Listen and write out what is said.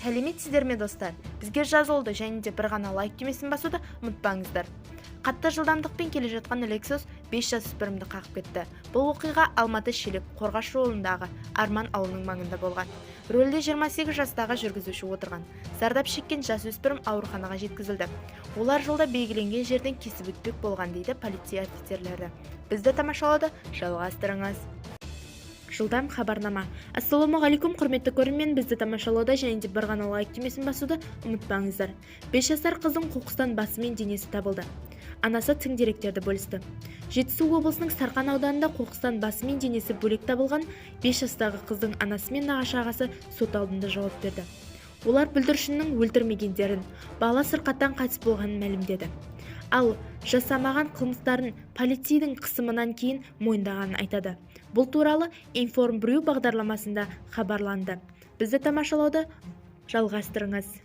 Сәлеметсіздер ме, достар! Бізге жазылуды және де бір ғана лайк түймесін басуды ұмытпаңыздар. Қатты жылдамдықпен келе жатқан Lexus 5 жасөспірімді қағып кетті. Бұл оқиға Алматы Шелек Қорғас жолындағы Арман ауылының маңында болған. Рөлде 28 жастағы жүргізуші отырған. Зардап шеккен жасөспірім ауруханаға жеткізілді. Олар жолда белгіленген жерден кесіп өтпек болған, дейді полиция офицерлері. Бізді тамашалауды жалғастырыңыз. Жылдам хабарнама. Ассалаумағалейкум, құрметті көрермен! Бізді тамашалауда және де бір ғана лайк түймесін басуды ұмытпаңыздар. 5 жасар қыздың қоқыстан басы мен денесі табылды. Анасы тың деректерді бөлісті. Жетісу облысының Сарқан ауданында қоқыстан басы мен денесі бөлек табылған 5 жастағы қыздың анасы мен нағашы ағасы сот алдында жауап берді. Олар бүлдіршіннің өлтірмегендерін, бала сырқаттан қайтыс болғанын мәлімдеді. Ал жасамаған қылмыстарын полицейдің қысымынан кейін мойындағанын айтады. Бұл туралы Информбрю бағдарламасында хабарланды. Бізді тамашалауды жалғастырыңыз.